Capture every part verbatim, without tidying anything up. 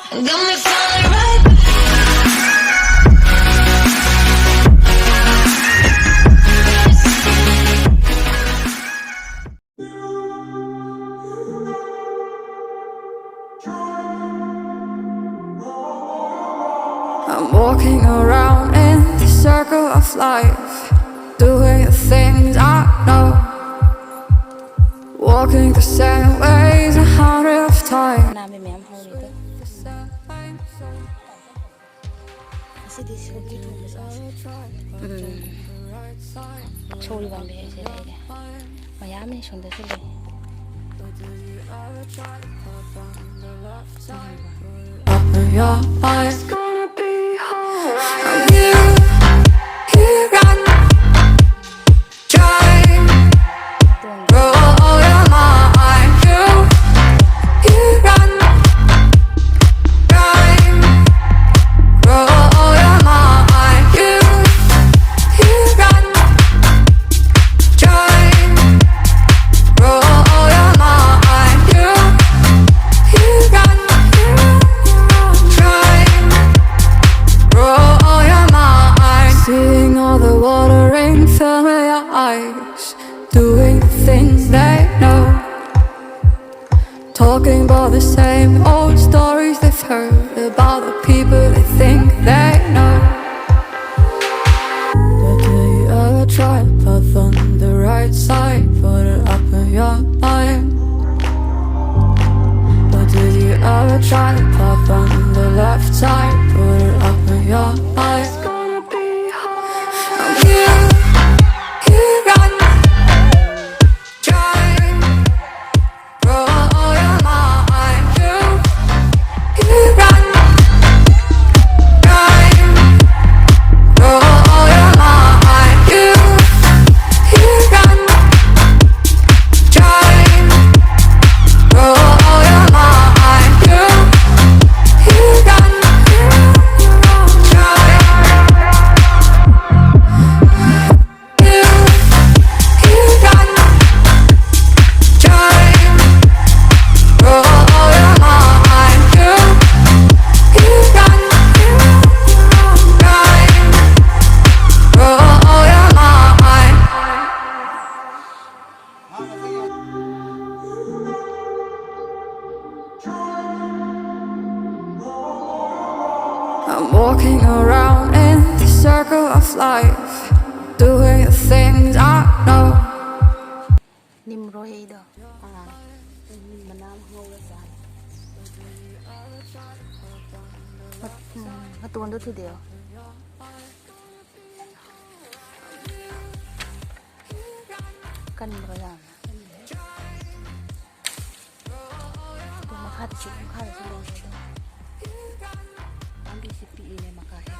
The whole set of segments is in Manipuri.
Got me falling right back. I'm walking around in the circle of life, doing the things I know, walking the same ways a hundred times. ꯃꯅꯥ ꯃꯌꯥꯝ ꯍꯧꯔꯤꯗꯣ꯫ ꯉꯁꯤꯗꯤ ꯁꯤꯒꯨꯝꯕ ꯊꯣꯡꯕ ꯆꯥꯁꯦ꯫ ꯎꯝ꯫ ꯁꯧꯒ꯭ꯔꯤ ꯄꯥꯝꯕꯤ ꯍꯥꯏꯁꯦ ꯂꯩꯔꯦ꯫ ꯃꯌꯥꯝ ꯑꯃ ꯁꯣꯝꯗꯁꯨ ꯂꯩ꯫ Open your eyes. It's gonna be alright. You, you run, try, grow all your mind. You, you run, try, grow all your mind. You, you run, try, grow all your mind. You, you run, try, grow all your mind. Seeing all the watering, fill your eyes, doing the things they know. Talking about the same old stories they've heard about the people they think they know. But do you ever try a path on the right side? Put it up in your mind. But do you ever try a path on the left side? Put it up in your mind. It's gonna be hard. You, you run. Try, grow all your mind. You, you run. Try, grow all your mind. You, you run. Try, grow all your mind. You, you run. Try, I'm walking around in the circle of life, doing the things I know. ꯅꯤꯝꯔꯣꯏꯗꯣ꯫ ꯑꯥ, ꯃꯅꯥ ꯉꯧꯔ ꯆꯥꯏ꯫ ꯃꯠ-, ꯎꯝ, ꯃꯇꯣꯟꯗꯣ ꯊꯨꯗꯦꯛꯑꯣ꯫ ꯀꯟꯕ꯭ꯔꯣ ꯌꯥꯝꯅ? ꯑꯗꯨ ꯃꯈꯥꯗꯁꯨ, ꯃꯈꯥꯗꯁꯨ ꯂꯩꯔꯦ ꯑꯗꯣ꯫ ꯄꯥꯝꯕꯤꯁꯤ ꯄꯤꯛꯏꯅꯦ ꯃꯀꯥ ꯍꯦꯛ꯫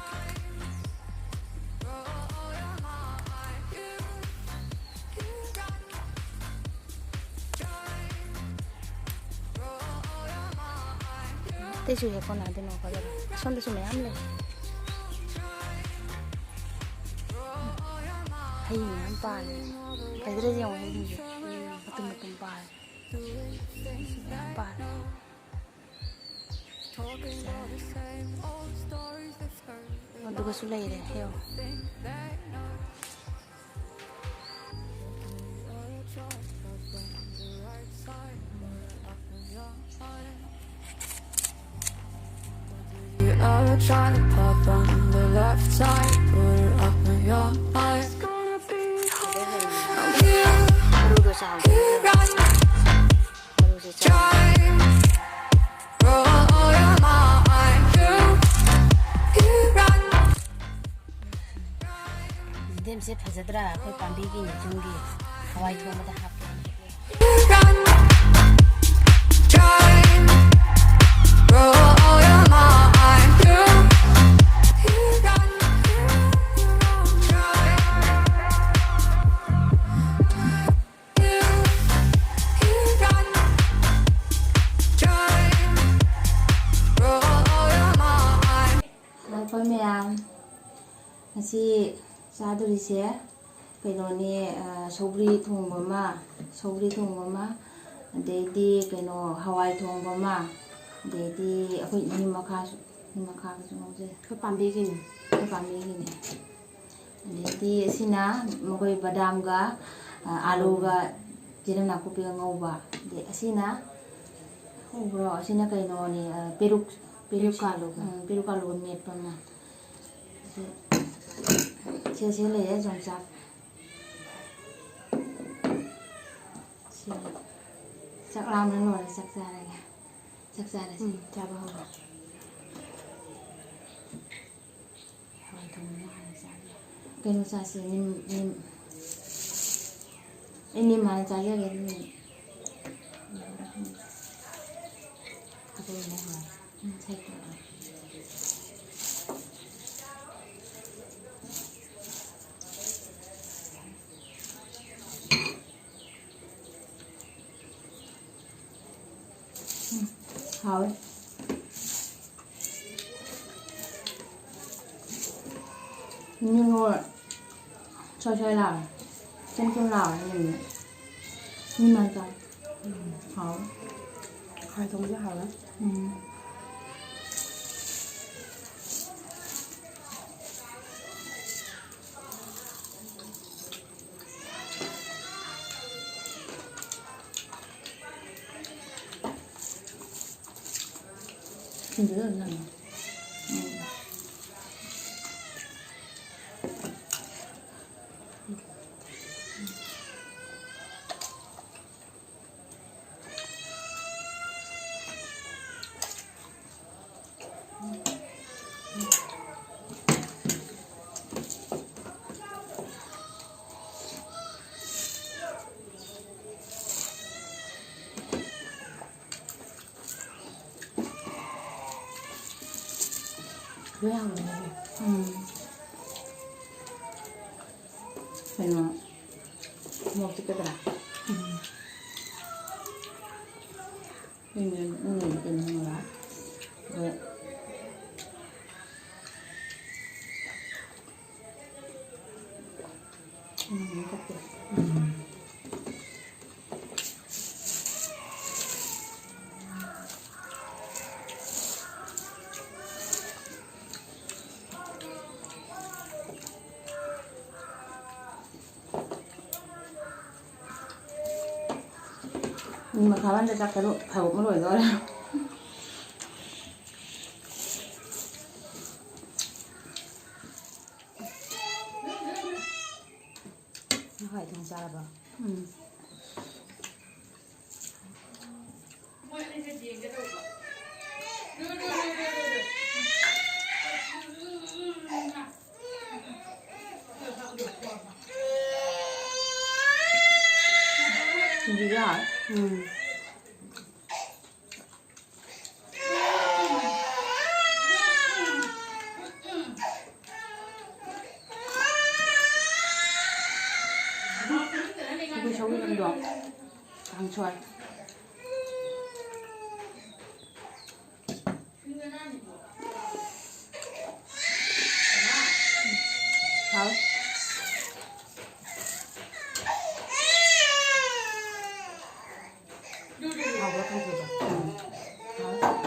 ꯑꯇꯩꯁꯨ ꯍꯦꯛ ꯀꯣꯟꯅꯗꯦ ꯅꯣꯡ ꯐꯥꯗꯣꯛ꯫ ꯑꯁꯣꯝꯗꯁꯨ ꯃꯌꯥꯝ ꯂꯩ꯫ ꯍꯩ ꯃꯌꯥꯝ ꯄꯥꯜꯂꯦ꯫ ꯐꯖꯗ꯭ꯔꯥ ꯌꯦꯡꯉꯣ ꯍꯩꯁꯤꯡꯁꯦ꯫ ꯃꯇꯨꯝ ꯃꯇꯨꯝ ꯄꯥꯜꯂꯦ꯫ ꯃꯌꯥꯝ ꯄꯥꯜꯂꯦ꯫ ꯑꯗꯨꯒꯁꯨ ꯂꯩꯔꯦ ꯍꯦꯛꯑꯣ꯫ You ever try to pop on the left side, put it up in your mind. ꯃꯔꯨꯗꯣ ꯆꯥꯎꯗꯦ꯫ ꯃꯔꯨꯁꯦ ꯆꯥꯎ꯫ ꯌꯦꯟꯗꯦꯝꯁꯦ ꯐꯖꯗ꯭ꯔꯥ? ꯑꯩꯈꯣꯏ ꯄꯥꯝꯕꯤꯒꯤ ꯌꯨꯝꯒꯤ ꯍꯋꯥꯏ ꯊꯣꯡꯕꯗ ꯍꯥꯞꯀꯦ꯫ ꯍꯥꯏ ꯃꯌꯥꯝ, ꯉꯁꯤ ꯆꯥꯗꯣꯔꯤꯁꯦ ꯀꯩꯅꯣꯅꯤ, ꯑ, ꯁꯧꯒ꯭ꯔꯤ ꯊꯣꯡꯕ ꯑꯃ, ꯁꯧꯒ꯭ꯔꯤ ꯊꯣꯡꯕ ꯑꯃ, ꯑꯗꯩꯗꯤ ꯀꯩꯅꯣ ꯍꯋꯥꯏ ꯊꯣꯡꯕ ꯑꯃ, ꯑꯗꯩꯗꯤ ꯑꯩꯈꯣꯏ ꯏꯅꯤꯡ ꯃꯈꯥꯁꯨ, ꯏꯅꯤꯡ ꯃꯈꯥꯒꯁꯨ ꯉꯧꯖꯩ꯫ ꯑꯩꯈꯣꯏ ꯄꯥꯝꯕꯤꯒꯤꯅꯤ꯫ ꯑꯩꯈꯣꯏ ꯄꯥꯝꯕꯤꯒꯤꯅꯦ꯫ ꯑꯗꯩꯗꯤ ꯑꯁꯤꯅ ꯃꯈꯣꯏ ꯕꯗꯥꯝꯒ, ꯑ, ꯑꯥꯂꯨꯒ ꯆꯦꯅꯝ ꯅꯥꯀꯨꯞꯄꯤꯒ ꯉꯧꯕ꯫ ꯑꯗꯩ ꯑꯁꯤꯅ, ꯎꯕ꯭ꯔꯣ? ꯑꯁꯤꯅ ꯀꯩꯅꯣꯅꯤ, ꯑ, ꯄꯦꯔꯨꯛ, ꯄꯦꯔꯨꯛꯀꯥꯂꯨꯒ꯫ ꯎꯝ, ꯄꯦꯔꯨꯛꯀꯥꯂꯨꯒ ꯃꯦꯠꯄ ꯑꯃ꯫ ꯁꯤ, ꯁꯤ, ꯁꯤ ꯂꯩꯔꯦ ꯌꯣꯡꯆꯥꯛ꯫ ꯁꯤ ꯆꯥꯛ ꯂꯥꯝꯕꯅ ꯂꯣꯏꯔꯦ, ꯆꯥꯛ ꯆꯥꯔꯒꯦ꯫ ꯆꯥꯛ ꯆꯥꯔꯁꯤ꯫ ꯎꯝ, ꯆꯥꯕ ꯍꯧꯔꯣ꯫ ꯍꯋꯥꯏ ꯊꯣꯡꯕꯁꯦ ꯍꯥꯟꯅ ꯆꯥꯒꯦ꯫ ꯀꯩꯅꯣ ꯆꯥꯁꯦ, ꯅꯤꯝ-, ꯅꯤꯝ-, ꯑꯩ ꯅꯤꯝ ꯍꯥꯟꯅ ꯆꯥꯖꯒꯦ, ꯑꯗꯨꯅꯦ꯫ ꯍꯥꯞꯄꯛꯑꯣꯅꯦ ꯍꯋꯥꯏ꯫ ꯎꯝ, ꯁꯦ꯫ ꯎꯝ, ꯍꯥꯎꯋꯦ꯫ ꯃꯤꯃꯤ ꯍꯣꯏ ꯁ꯭ꯋꯥꯏ ꯁ꯭ꯋꯥꯏ ꯂꯥꯎꯋꯦ꯫ ꯆꯨꯝ ꯆꯨꯝ ꯂꯥꯎꯋꯦ ꯃꯤꯃꯤ꯫ ꯃꯤ ꯃꯥꯟ ꯇꯧꯋꯦ꯫ ꯎꯝ, ꯍꯥꯎꯋꯦ꯫ ꯍꯋꯥꯏ ꯊꯣꯡꯕꯁꯦ ꯍꯥꯎꯋꯦ꯫ ꯎꯝ꯫ ꯊꯤꯟꯕꯗ ꯑꯗꯨꯝ ꯅꯝꯃꯦ꯫ ꯎꯝ꯫ ꯂꯣꯏ ꯍꯥꯎꯔꯝꯃꯦ꯫ ꯎꯝ꯫ ꯀꯩꯅꯣ, ꯃꯣꯔꯣꯛ ꯆꯤꯛꯀꯗ꯭ꯔꯥ? ꯎꯝ꯫ ꯃꯤꯅ ꯎꯝ ꯀꯩꯅꯣ ꯍꯪꯕ꯫ ꯑꯗꯣ ꯎꯝ, ꯐꯠꯇꯦ꯫ ꯎꯝ꯫ ꯃꯤ ꯃꯈꯥ ꯋꯥꯟꯗ ꯆꯥꯛ ꯆꯥꯔꯨ-, ꯊꯕꯛ ꯑꯃ ꯂꯣꯏꯗꯧꯔꯦ꯫ ꯎꯝ꯫ ꯁꯤꯡꯖꯨꯁꯦ ꯍꯥꯎꯋꯦ꯫ ꯎꯝ꯫ ꯁꯧꯒ꯭ꯔꯤ ꯁꯧꯒ꯭ꯔꯤꯗꯣ ꯀꯥꯡꯁꯣꯏ꯫ ꯍꯥꯎ꯫ ꯍꯥꯎꯕ꯭ꯔꯥ ꯈꯪꯗꯦꯗ꯫ ꯎꯝ꯫ ꯍꯥꯎ꯫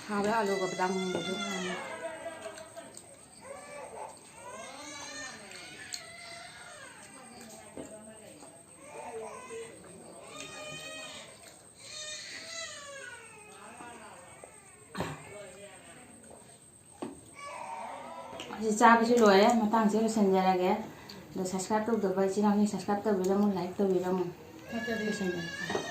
ꯍꯥꯎꯋꯦ ꯑꯂꯨꯒ ꯕꯗꯥꯝꯒꯨꯝꯕꯗꯨ꯫ ꯑꯁꯤ ꯆꯥꯕꯁꯨ ꯂꯣꯏꯔꯦ, ꯃꯇꯥꯡꯁꯦ ꯂꯣꯏꯁꯤꯟꯖꯔꯒꯦ꯫ ꯑꯗꯣ subscribe ꯇꯧꯗꯕ ꯏꯆꯤꯟ ꯏꯅꯥꯎꯁꯤꯡ subscribe ꯇꯧꯕꯤꯔꯝꯃꯨ, like ꯇꯧꯕꯤꯔꯝꯃꯨ꯫ ꯂꯣꯏꯁꯤꯟꯖꯔꯒꯦ꯫